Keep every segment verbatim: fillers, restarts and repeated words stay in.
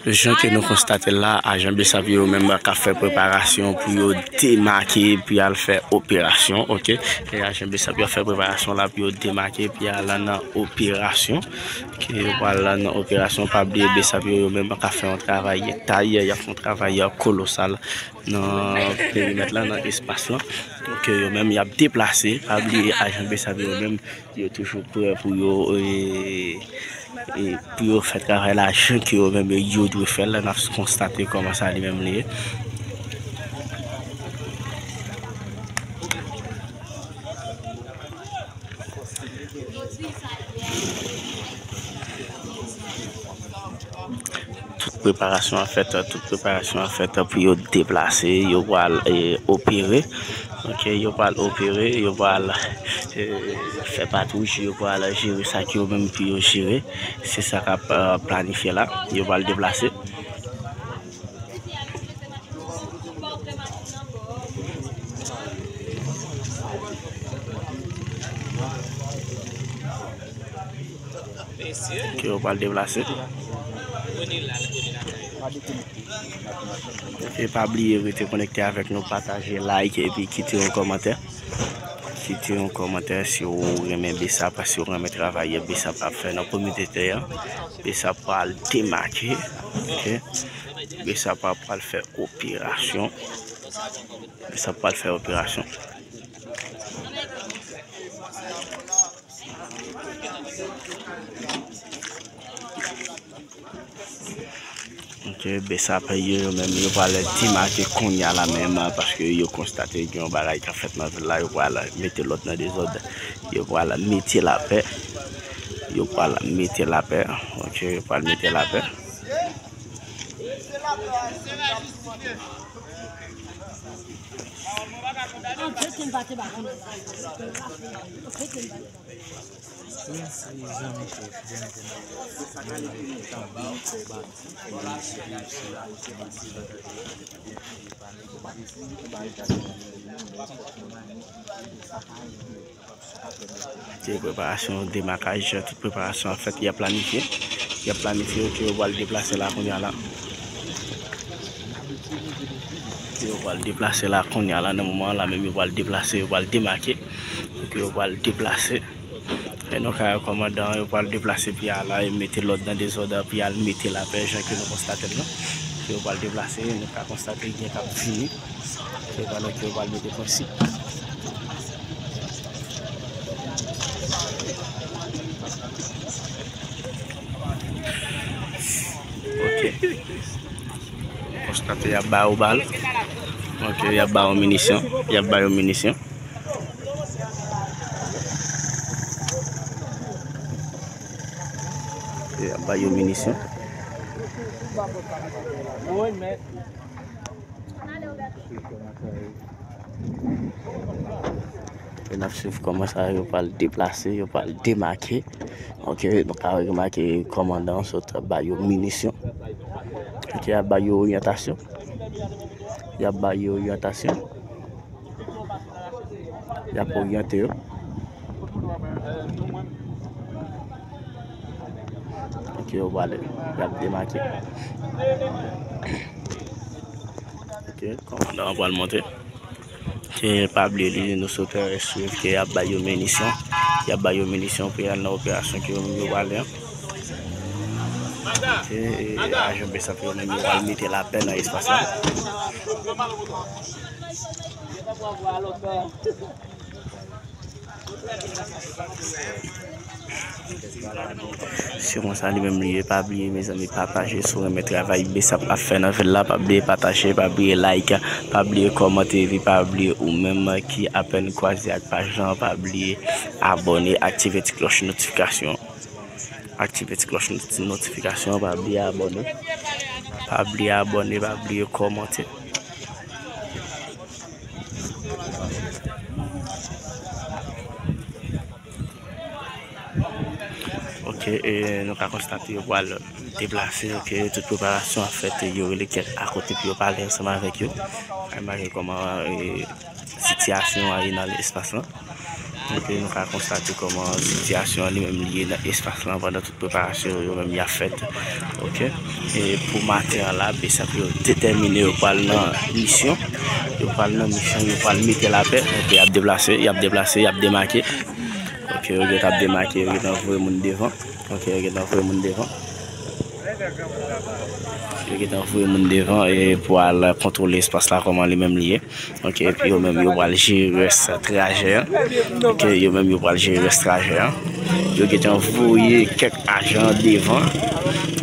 Jan ke nou konstate l la, ajan BSAP yo menm k ap fè preparasyon pou yo demake, pou y al fè operasyon, oke. E ajan BSAP yo ap fè preparasyon la pou yo demake, pou y al nan operasyon. Ke yo pral nan operasyon, pa bliye BSAP yo, yo menm k ap fè yon travay tay, y ap fè yon travay kolosal nan perimèt la, nan espas lan. Donk, yo menm, y ap deplase. Pa bliye, ajan BSAP yo menm, yo toujou prè pou yo, e, e, pou yo fè travay la jan ke yo menm, yo dwe fè l. N ap konstate kòman sa li menm li ye. Tout preparasyon an fèt, tout preparasyon an fèt pou yo deplase, yo pral, e, opere. Oke, yo pral opere, yo pral, e, fè patwouj, yo pral jere sa ke yo menm pou yo jere. Se sa k ap, e, planifye la. Yo pral deplase. Ke yo pral deplase. E pa bliye rete konekte avèk nou, pataje, like, epi kite yon kòmantè. Kite yon kòmantè si w renmen BSAP, si w renmen travay BSAP ap fè nan kominote a. BSAP pral demake. Oke. BSAP pral fè operasyon. BSAP pral fè operasyon. Oke, BSAP yo, yo menm, yo pral demake kounye a la menm, paske yo konstate gen yon bagay k ap fèt nan vil la, yo pral mete lòd nan dezòd, yo pral mete lapè, yo pral mete lapè, oke, yo pral mete lapè. Se preparasyon demakaj, tout preparasyon ap fèt, y ap planifye. Y ap planifye, oke, yo pral deplase la kounye a la. Yo pral deplase la kounye a la, nan moman an la menm, yo pral deplase, yo pral demake. Oke, yo pral deplase. E nou ka wè kòmandan yo pral deplase pou y al la, e mete lòd nan dezòd, pou y al mete lapè, jan ke nou konstate l lan. Yo pral deplase, nou ka konstate gen k ap vini. Se pandan ke yo pral mete prensip. Oke. Konstate y ap ba yo bal. Oke, y ap ba yo minisyon. Y ap ba yo minisyon. Y ap ba yo minisyon. E n ap swiv kòman sa yo pral deplase, yo pral demake. Oke, nou ka remake kòmandan an sot ba yo minisyon. Oke, y ap ba yo oryantasyon. Y ap ba yo oryantasyon. Y ap oryante yo. Oke, yo prale. Y ap demake. Oke, kòmandan an pral monte. Ke pa bliye li, nou sou teren swiv ke y ap ba yo minisyon. Y ap ba yo minisyon pou y al nan operasyon ke yo menm yo prale an. Oke, e ajan BSAP yo menm yo pral mete lapè nan espas la. Se konsa li menm li ye. Pa bliye, mezanmi, pataje si w renmen travay BSAP ap fè nan vil la. Pa bliye pataje, pa bliye like, pa bliye kòmante, epi pa bliye ou menm ki apèn kwaze ak paj lan, pa bliye abòne, aktive ti klòch notifikasyon. Aktive ti klòch noti-, notifikasyon, pa bliye abòne. Pa bliye abòne, pa bliye kòmante. Oke, e nou ka konstate yo pral deplase, oke, tout preparasyon ap fèt, yo rele kèk akote pou yo pale ansanm avèk yo. Imajine kòman, e, sitiyasyon an ye nan espas lan. Ok, nou ka konstate kòman sitiyasyon an li menm li ye nan espas lan pandan tout preparasyon yo menm y ap fèt. Ok. E pou maten an la, besap yo detèmine yo pral nan misyon. Yo pral nan misyon, yo pral mete lapè. Ok, y ap deplase, y ap deplase, y ap demake. Ok, yo gentan ap demake, yo gentan voye moun devan. Ok, yo gentan voye moun devan. Yo gentan voye moun devan e pou al kontwole espas la kòman li menm li ye. Ok, epi yo menm yo pral jere rès trajè an. Ok, yo menm yo pral jere rès trajè an. Yo gentan voye kèk ajan devan.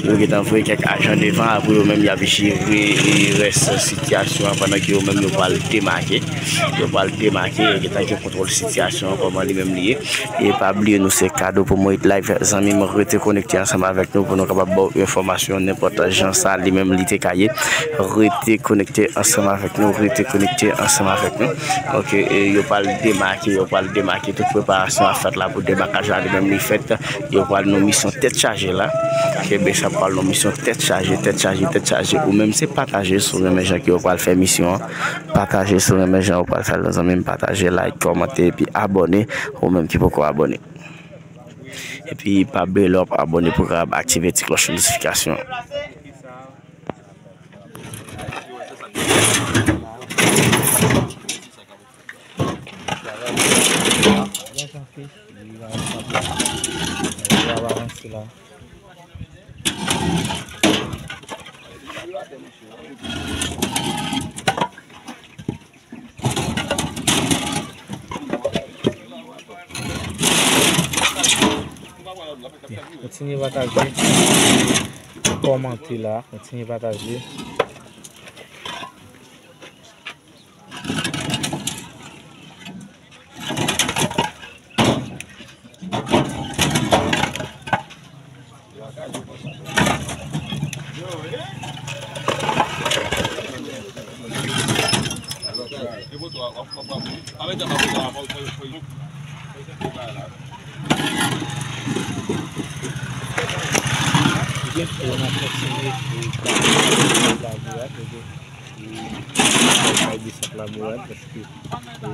Yo gentan voye kèk ajan devan, apre yo menm y ap jere, e, rès sitiyasyon an pandan ke yo menm yo pral demake. Yo pral demake, yo gentan gen kontwòl sitiyasyon an kòman li menm li ye. E pa bliye nou se Kado Promo Hit Live, zanmi m, rete konekte ansanm avèk nou pou nou kapab ba w enfòmasyon nenpòt jan sa li menm li te ka ye. Rete konekte ansanm avèk nou, rete konekte ansanm avèk nou. Ok, e yo pral demake, yo pral demake, tout preparasyon ap fèt la pou demakaj la li menm li fèt. Yo pral nan misyon tèt chaje la. Ke besap pral nan misyon tèt chaje, tèt chaje, tèt chaje. Ou menm se pataje si w renmen jan ke yo pral fè misyon an. Pataje si w renmen jan yo pral fè l, zanmi m, pataje, like, kòmante epi abòne. Ou menm ki poko abòne. Epi pa bliye lè w ap abòne pou w kapab aktive ti klòch notifikasyon an. Kontinye pataje, kòmante la, kontinye pataje. Ebyen, e, n ap kontinye, e, travay la, e, e, kay bisap la, paske, e,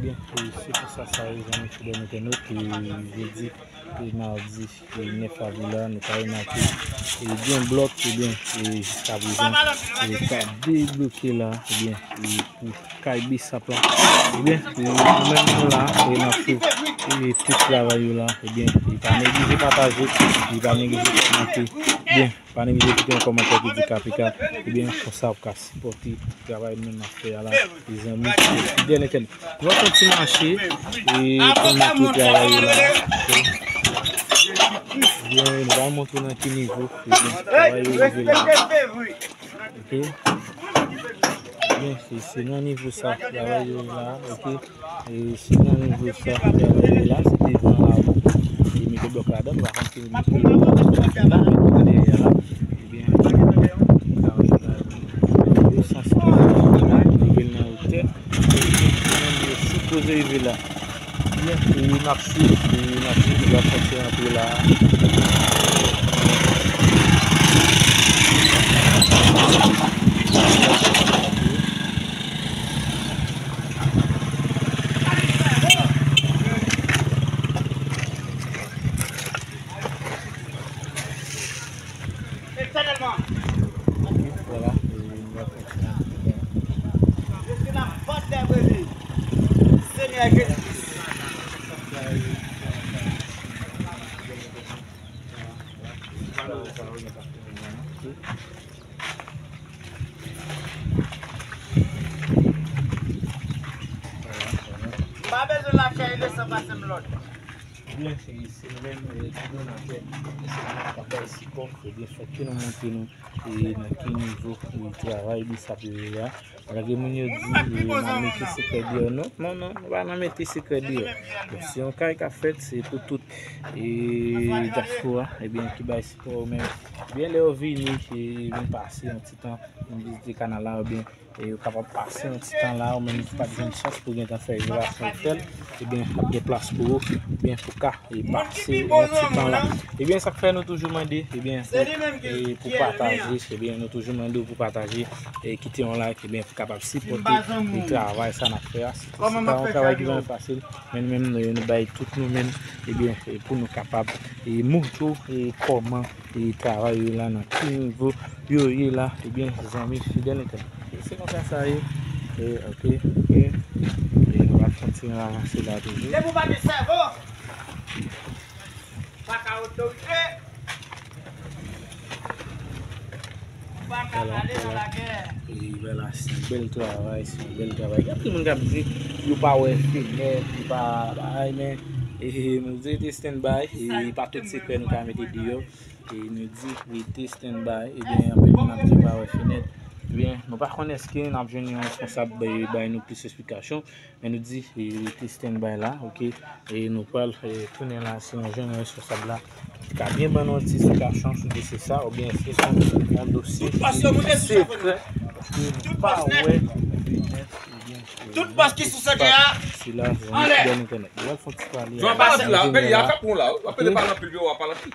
Ebyen, e, se konsa sa ye, zanmi fidèl entènot, e, jodi, e, madi, e, nèf avril la, nou ka remake, e, gen blòk, ebyen, e, jiskaprezan, e, ka debloke la, ebyen, e, pou kay bisap la. Ebyen, e, nou menm nou la, e, n ap swiv, e, tout travay yo la, ebyen, e, pa neglije pataje, e, pa neglije kòmante, ebyen, pa neglije kite yon kòmantè ki di K P K, ebyen, konsa w ka sipòte travay nou n ap fè a la, zanmi fidèl entènot. Nou ap fè yon ti mache, e, pou n montre travay yo la. Ebyen, nou va montre nan ki nivo, ebyen, travay yo rive la. Ok. Ebyen, se, se nan nivo sa, travay yo la, ok. E se nan nivo sa, travay yo la, se devan la, e mete blòk ladan, nou pa konn si nou mete blòk ladan, mete dèyè la. Ebyen, travay yo la, yo sanse rive nan wotè, e yo sipoze rive la. E n ap swiv, e n ap swiv, nou pral fè ti rantre la. Vwala, e nou ap kontinye. M pa bezwen lachè inosan pase m lòt. Ebyen, se, se nou menm, e, ti donatè, e se nou menm k ap bay sipò, ebyen, fòk ke nou montre nou, e, nan ki nivo, e, travay bisap yo ye a. Malgre moun yo di, e, n ap mete sekrè deyò. Non, non, non, nou pa nan mete sekrè deyò. Bon, se yon kay k ap fèt, se pou tout, e, dyaspora, ebyen, ki bay sipò yo menm. Ebyen, lè yo vini, e, vin pase yon ti tan, vin vizite kanal la, ebyen, e yo kapab pase yon ti tan la, ou menm ki pa t jwenn chans pou gentan fè rezèvasyon otèl, ebyen, ap gen plas pou ou, ebyen, pou ka, e pase yon ti tan la. Ebyen, sa k fè nou toujou mande, ebyen, pou, e pou pataje, ebyen, nou toujou mande w pou pataje, e kite yon like, ebyen, pou kapab sipòte, e travay sa n ap fè a. Se, se pa yon travay ki vrèman fasil, men nou menm, nou, nou bay tout nou menm, ebyen, e pou nou kapab, e montre w, e kòman e travay yo la, nan ki nivo yo ye la, ebyen, zanmi fidèl entènèt. E se konsa sa ye. E, ok, ok. E nou va kontinye avanse la toujou. Depi w pa gen sèvo, w pa ka otorite, w pa ka pale nan lagè. E vwala, se yon bèl travay, se yon bèl travay. Gen anpil moun k ap di, yo pa wè fenèt, yo pa bagay, men, e, nou di rete standby, e pa tout sekrè nou ka mete deyò. E nou di rete standby, ebyen, anpil moun ap di pa wè fenèt. Ebyen, nou pa konn èske n ap jwenn yon responsab bay, bay nou plis esplikasyon, men nou di, e, rete standby la, ok? E nou pral, e, tounen la, si nou jwenn yon responsab la, ki ka byen ban nou yon ti esplikasyon sou dosye sa, oubyen èske se yon dosye sekrè, paske nou pa wè fenèt, ebyen, e, tout bòs ki sou sekrè a, se la, zanmi fidèl entènèt. Nou pral fè yon ti pale, e, enjenyè la. Pale anpil la, w ap pale anpil, yo, w ap pale anpil.